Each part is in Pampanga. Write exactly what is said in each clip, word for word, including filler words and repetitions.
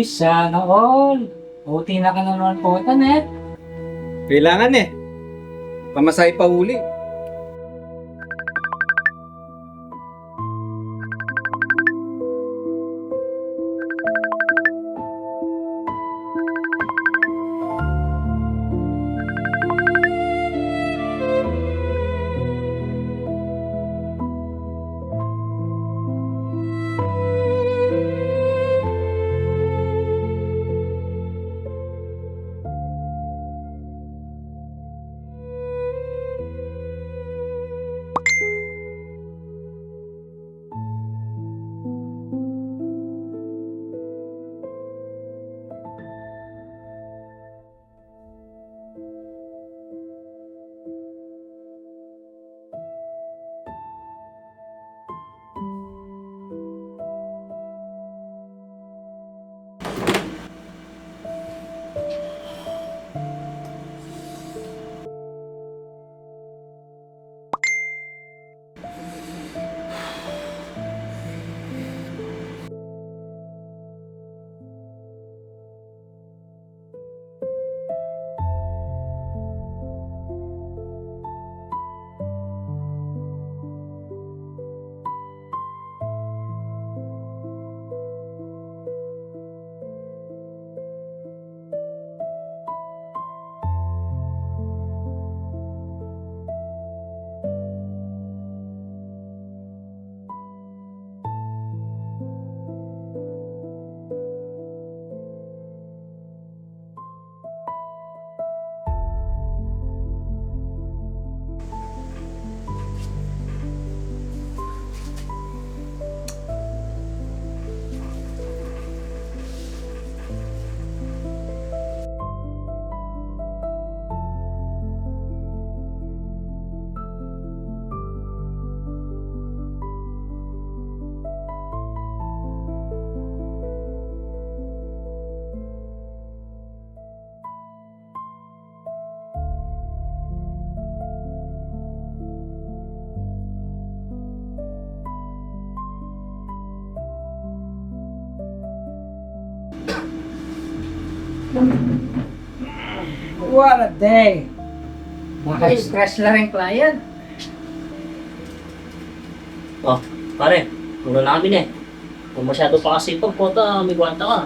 Sana all. O T na ka na naman po, tan, eh. Kailangan, eh. Pamasahe pa uli. What a day! Maka-stress la ring client. O, pare, muna na kami ne. Kung masyado pa kasi pagkota, may gwanta ka.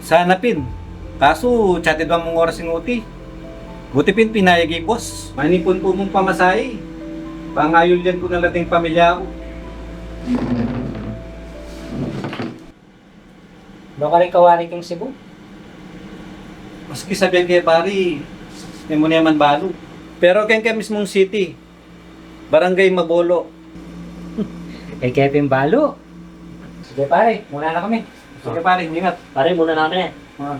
Sana pin. Kasu, tsatid wa mung oras ing O T. Buti pin pinayag i boss. Manipun ku mung pamasahe. Pangayul yan ku na la ding pamilya ku. Nukarin ka wari king Cebu? Maski sabian ke, pari, e mu ne man balu. Pero keng ke mismung city, Barangay Mabolo. E ke pin balu. Sige, pare, muna na kami. Sige, pare, ingat. Pare, muna na kami. Ah.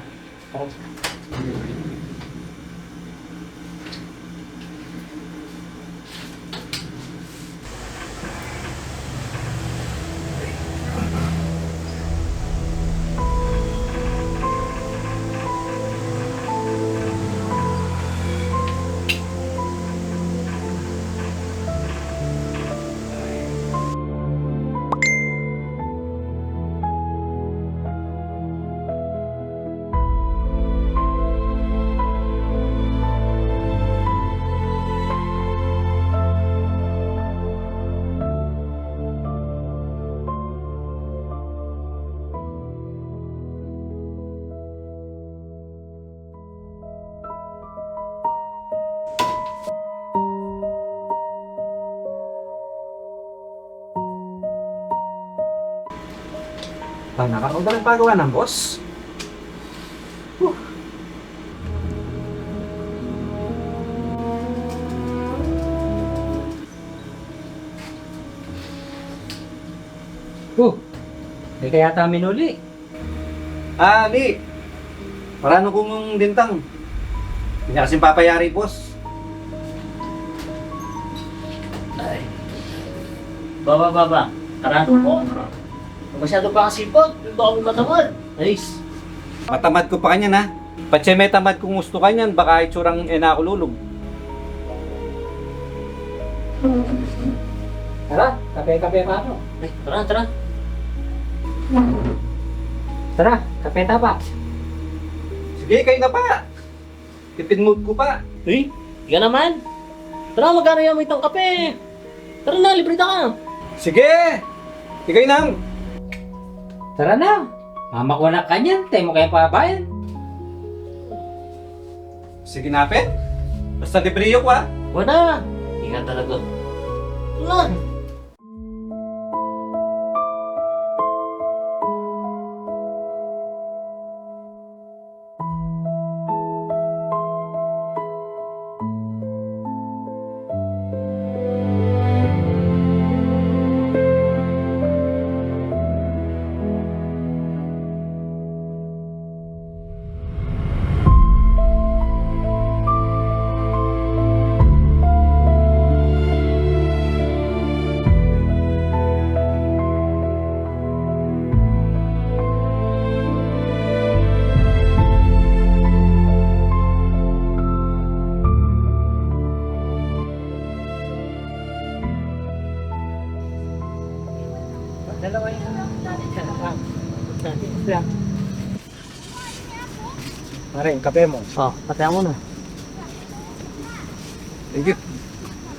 Bana ka, udah pagawa ng boss. Huh. Huh. Di ka yata minuli. Ah, di. Paranu ku mung dintang. Di na kasing papayari, boss. Ay. Baba, baba. Paranu ku. Masyadu pa kasipag. Baka matamad. Ayos. Matamad ku pa kanyan, ha? Patse me tamad kung ustu kanyan, baka itsurang e na ku lulub. Tara, kape-kape pa ako. Ay, tara, tara. Tara, kape ta, Pa. Sige, kayu na, Pa. Tipid mood ku, Pa. Uy, ika naman. Tara, magkanu ya mu itang kape? Tara na, libre ta ka. Sige. Ika, Inang. Tara na. Mamakua na kanyan, e mu kaya pabayan. Sige na, Pet. Basta libre yu ku, a. Wa na. Ika talaga. Tara. Dalawa yung... Pare, kape mu. O, kape mu na. Thank you.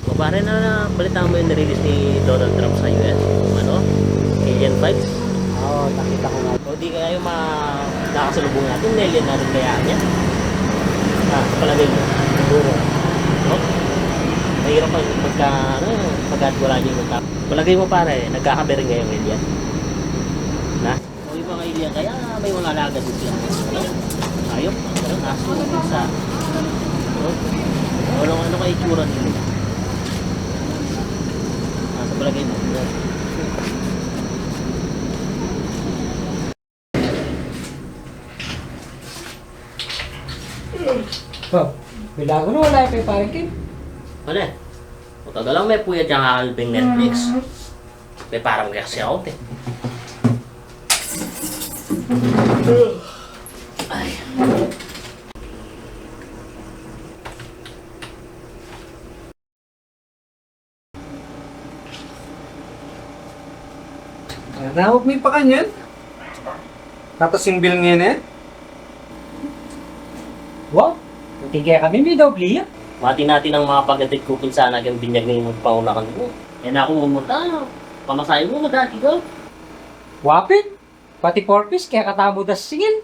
O, pare, na, na, balita mu yung nirelease ni Donald Trump sa U S? Yung ano? Alien files? O, nakita ku na. O, di kaya yung mga nakasalubung natin, alien na rin kaya yan? A, sa palagay mu? Siguro. No? Mahirap pag, pagka, ano, pagka wala niya yung tao. Palagay mu, pare, nagkakape rin kaya yung alien? Na? O, yung mga alien, kaya may mga alaga din sila. Ano? Ayop, pero aso, isa. Ano? Ano, ano kaya itsura nila? A, sa palagay mu? O, milagro, wala yung kay Pareng Kim. Ano e? Matagal lang me puyat yang akalbing Netflix. May parang reaksyon ako, te. Ay. Nawag mi pa kanyan. Tapos yung bill ngayon e. Wow! Buti kaya kami may doble ya. Mati natin ang mga pagatit ku, pinsan, keng binyag ning panguna ku. E na ku mumunta, pamasahe mu, madati ka. Wapit, pati four Ps, kaya katamu das singil.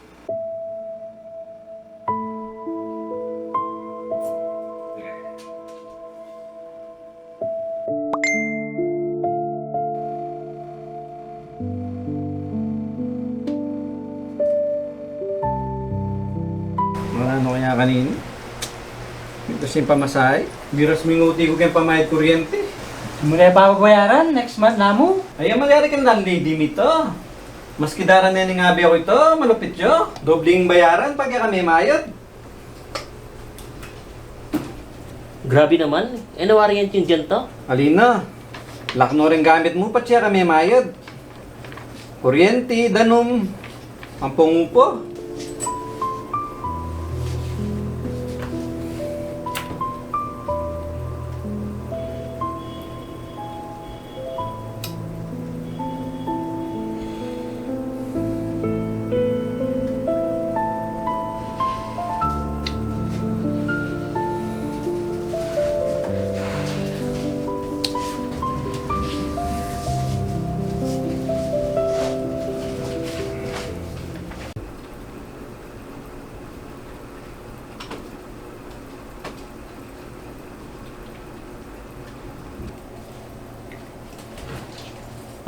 Wala na kaya kanini? Ito sing pamasahe. Miras minguti ku keng pamayad kuryente. Mula pa babayaran, next month na mu. Ay, ang mangyari keng landlady mi to. Maski daran ne ning abi aku ito, malupit yo. Dobling bayaran pag e kami mayad. Grabe naman, e na wari yang tindian ta? Alin na? Lak no ring gamit mu, patse kami mayad. Kuryente, danum, ampong upa.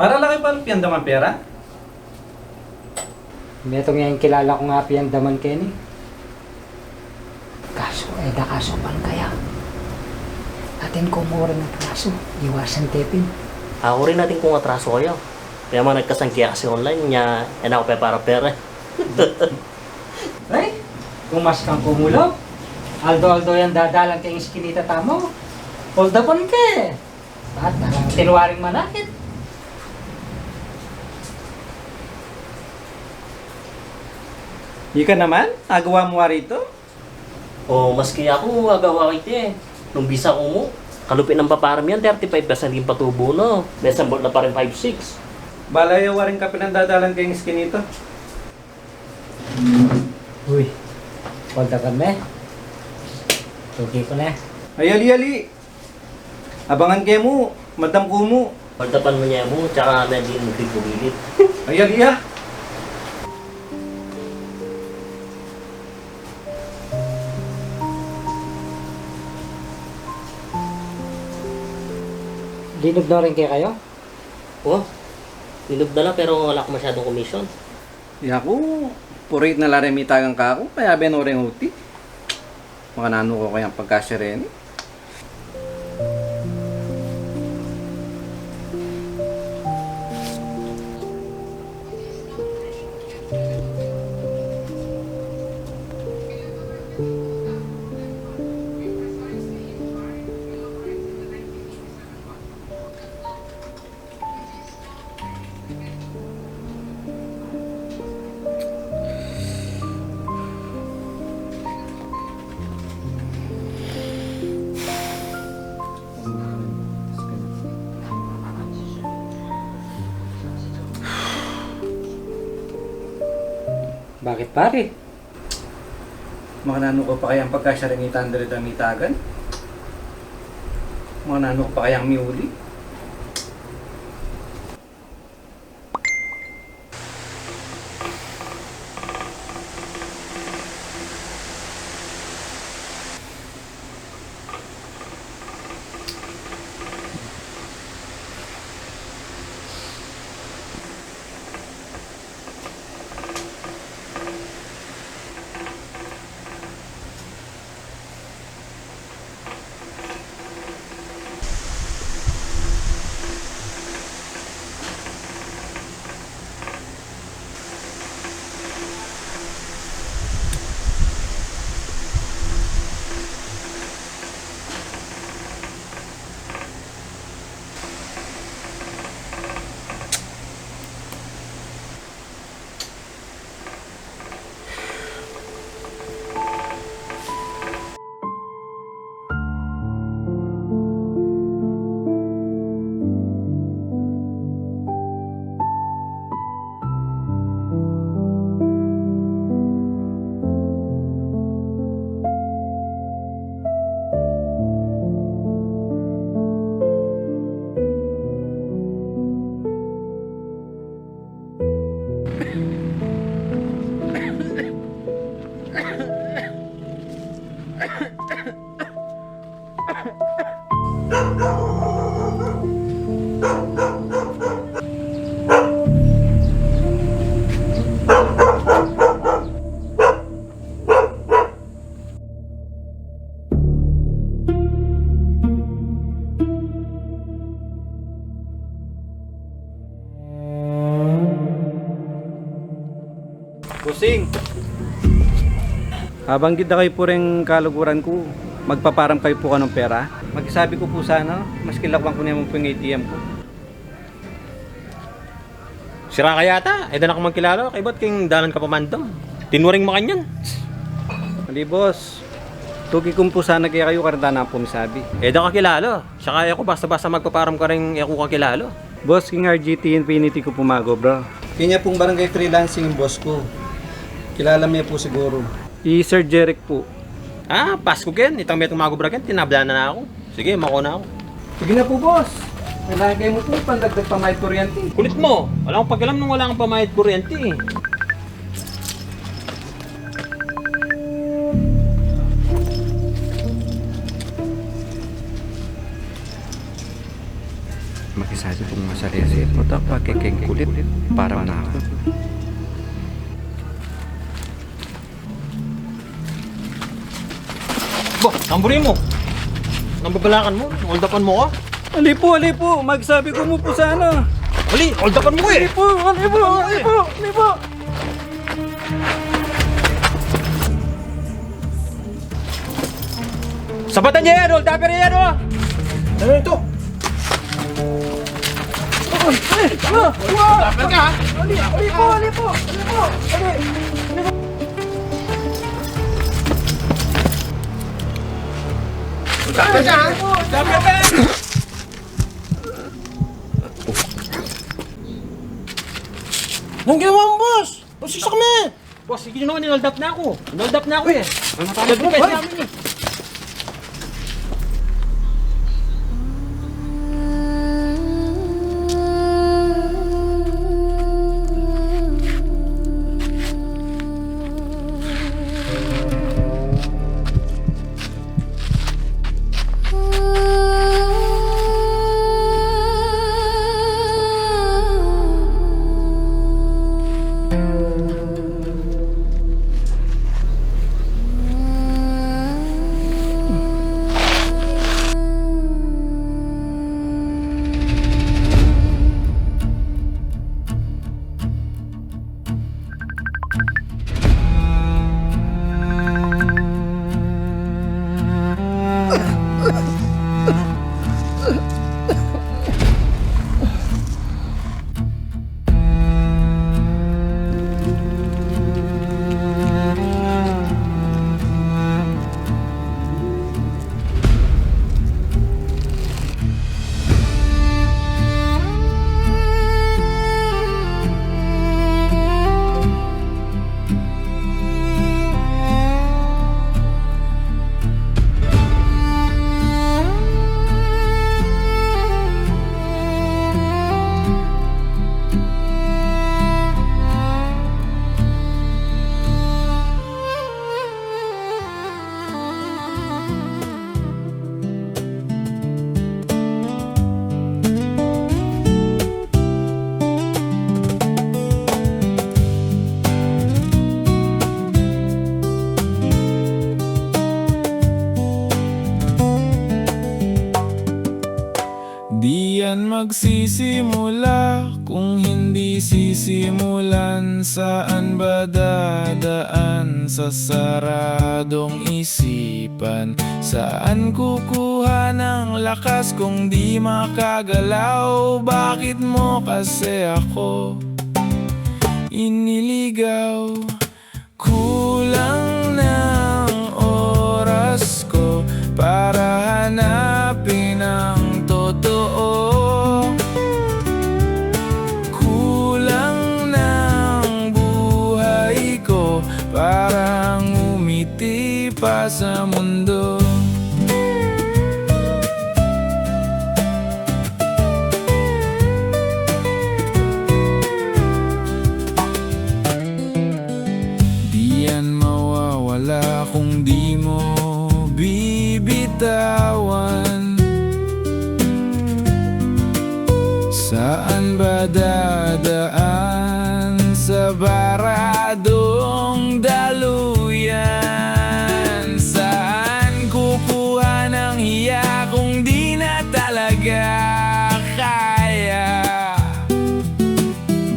Para la kayu pa piandaman pera? Metung yang kilala kung apiandaman keni. Kasu, e da kasu pan kaya. Atin ku mu rin atrasu, iwasan te pin. Aku rin atin kung atrasu kaya. Kaya man nagkasan kaya kasi online, nya e na ku pepara pera. Ay, kumas kang kumulaw. Aldo-aldo yang dadalan keng iskinita tamu. Hold upan ke. At, ah, tinwaring manakit. Ika naman, agawa mu wari ito? O, maski aku, agawa ku iti. Nung bisa ku mu, kalupit nang paparam yan, thirty-five percent ing patubu na. May sambal na pa rin five six. Bala ya waring kape nang dadalan keng iskinita. Uy, hold upan me. Tuki ku ne. Ay, ali, ali. Abangan ke mu, madam ku mu. Hold upan mu ne mu, tsaka me din big bugilid. Ay, ali, ah. Linub na rin kaya kayo? O, linub na la, pero ala ku masyadung komisyon. Yaku, purit na la rin mitagan kaku, kaya beno rin uti. Makananu ku kayang pagkasya reni? Bakit, pare? Makananu ku pa kayang pagkasya reng itang diri damitagan? Makananu ku pa kayang miuli? Bossing! Abangan da kayu pu reng kaluguran ku, magpaparam kayu pu kanung pera. Makisabi ku pu sana, maski lakwan ku ne mu pu ing A T M ku. Sira ka yata, e da na ku man kilala, kaybat king dalan ka pa mandam. Tinuring makanyan. Ali, boss. Tuki ku pu sana kekayu, karin tana pu misabi. E da ka kilala, saka e ku basta-basta magpaparam kareng e ku kakilala. Boss, king R G T Infinity ku pu magobra. Kenya pung barangay freelancing ing boss ku. Kilala me pu siguru. I Sir Jeric pu. Ah, pasku ken, itang metung magobra ken, tinabla na na ku. Sige, mako na ku. Sige na pu, boss. Kailangan kayu mu pu pandagdag pamayad kuryente. Kulit mu, wala kang pakialam nung wala kang pamayad kuryente. Makisabi pung masalese, otak pa kekeng kulit, param na ku. Bo, nanu buri mu? Nanu babalakan mu? Hold upan mu ka? Ali pu, ali pu, magsabi ku mu pu sana. Ali, hold upan mu e. Ali pu, ali pu, ali pu, ali pu. Sabatan ye yan, hold uper ye yan, o. Nanu ito? Ay, ay, ah, ah. Hold uper ka, ha? Ali, ali pu, ali pu, ali pu, ali. Hold uper ka, ha? Hold uper! Nanu ginawa mu, boss? Boss, saksak me! Boss, sige naman, in-hold up na aku. In-hold up na aku e. Ano tayo, boss? Ay! Diyan magsisimula, kung hindi sisimulan, saan ba dadaan? Sa saradong isipan. Saan kukuha ng lakas kung di makagalaw? Bakit mo kasi ako iniligaw? Kulang ng oras ko para hanapin ang totoo. Kulang ng buhay ko para ngumiti pa sa mundo. Di yan mawawala kung di mo bibitawan. Saan ba dadaan? Sa baradong daluyan. Saan kukuha ng hiya kung di na talaga kaya?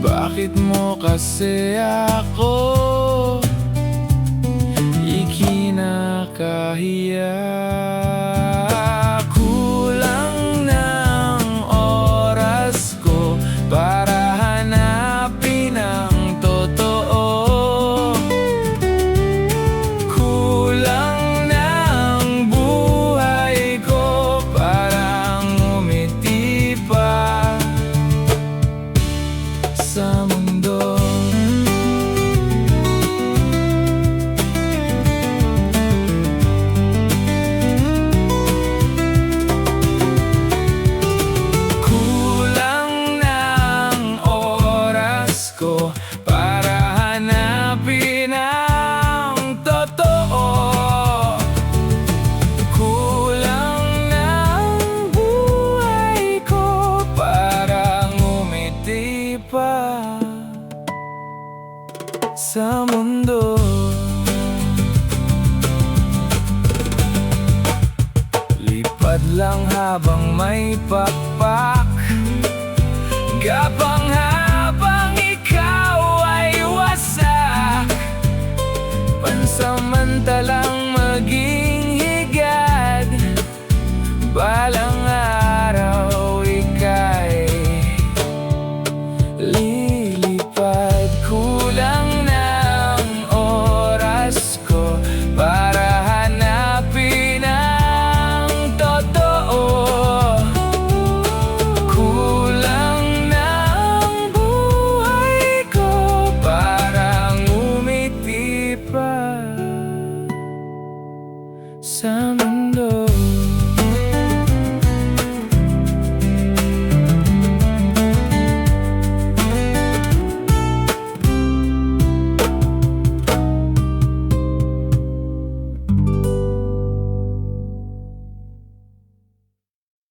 Bakit mo kasi ako ikinakahiya? Kulang ng oras ko para hanapin ang totoo. Kulang ng buhay ko para ngumiti pa sa mundo. Kulang ng oras ko para hanapin ang totoo. Kulang ng buhay ko para ngumiti pa sa mundo. Lipad lang habang may pakpak, gapang